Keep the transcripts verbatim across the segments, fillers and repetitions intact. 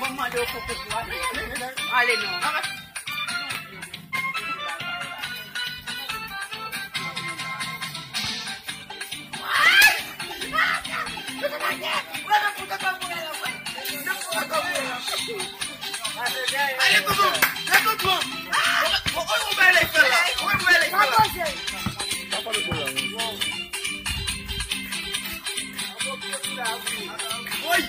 Bon, mande yo pou kout ale. Ale non. Ale, Doudou! Ale, Doudou! Ou bay lè fè la! Ou bay lè fè la! Woy!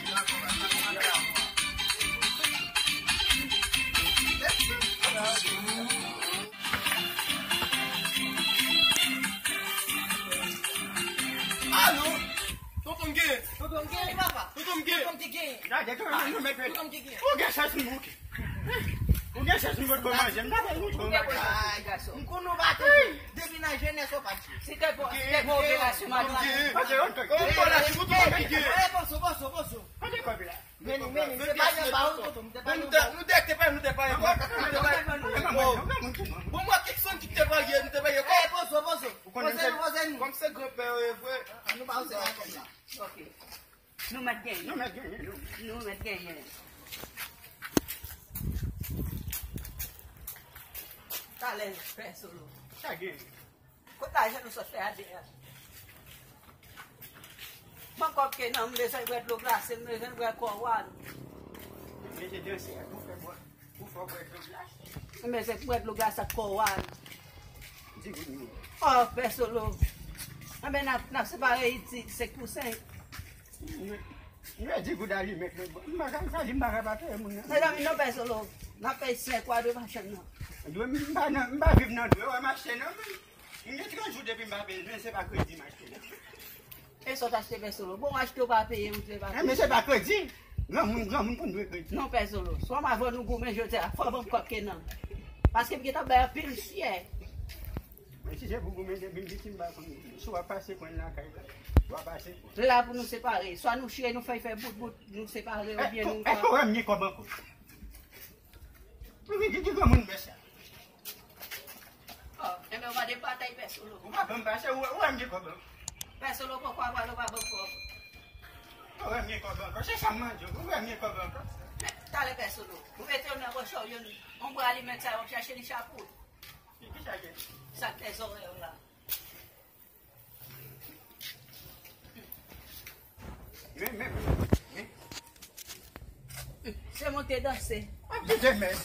Alo! Tonton m gen! Tonton m gen, papa! Tonton m gen! Tonton m te gen! Gade, tonton m gen! Tonton m te gen! Ou gen chans, mwen. Ou gen chans, mwen, bon manje. M pa fè yon bon bagay. Ay, gason. M konn ou pa tou. Depi nan jenès ou pa t. Se te bon, se te bon relasyon, madanm. Ou bon la, si ou tonton m gen! Ey, pozo, pozo, pozo. Kote kòb la? Men, men, m te pale anba ou, tonton, m te pale anba ou. Nou te, nou te pale, nou te pale. Bon, mwen, kèk son ki te pale, nou te pale. Ey, pozo, pozo. Poze nou, poze nou. Kòm se granpè, e vre. Nou pa poze la kòm sa. Ok. Nou mèt genyen. Nou mèt genyen, nou. Nou mèt genyen. Alèz, Pè Solo. Sa gen? Kot lajan nou sot fè a de a? Ban m kòb ke nan, m bezwen bwè dlo glase, m bezwen bwè kòwa. Mete danse a, pou fè bwè, pou fè bwè dlo glase. M bezwen bwè dlo glase ak kòwa. Di goud nou. Oh, Pè Solo. Anben, n ap, n ap separe iti senk pou senk. Nou di goud alimèt, non. M pa ka, m ka di m pa ka pa peye moun nan. Mezanmi, non, Pè Solo. N ap peye senk kwa de machann nan. Dwe m pa nan, m pa viv nan dwe, wè m achte nan, men. M gen trant jou depi m pa peye, men se pa kredi m achte nan. E sa w t achte, Pè Solo? Bon, w achte, w pa peye, ou te pa peye. Men se pa kredi. Granmoun, granmoun pou n dwe kredi. Non, Pè Solo. Swa m avè w nou goumen jodi a, fò w ban m kòb ke nan. Paske m gentan bay anpil fyè. Men si se pou goumen, depi m piti, m pa konn goumen. Si w ap pase pran l lakay la, w ap pase pran. Lè la pou nou separe. Swa nou chire, nou fè fè bout bout, nou separe, oubyen nou... Èske w wè m gen kòb ankò? Ou vin di ki granmoun mè sa? Oh, enben, w pa de batay, Pè Solo. Ou pa ban m pase, ou wè, ou wè m gen kòb ankò? Pè Solo, poko a pral, ou pa ban m kòb. Ou wè m gen kòb ankò? Se sa m mande w, ou wè m gen kòb ankò? Men, talè, Pè Solo, ou mete yo nan pòch ou, yon, yon bwa alimèt sa, w ap chache li chak ou. Ki, ki sa gen? Sa k fè zòrèy ou la. Men, men, men. Se monte danse. Ap di de mèd.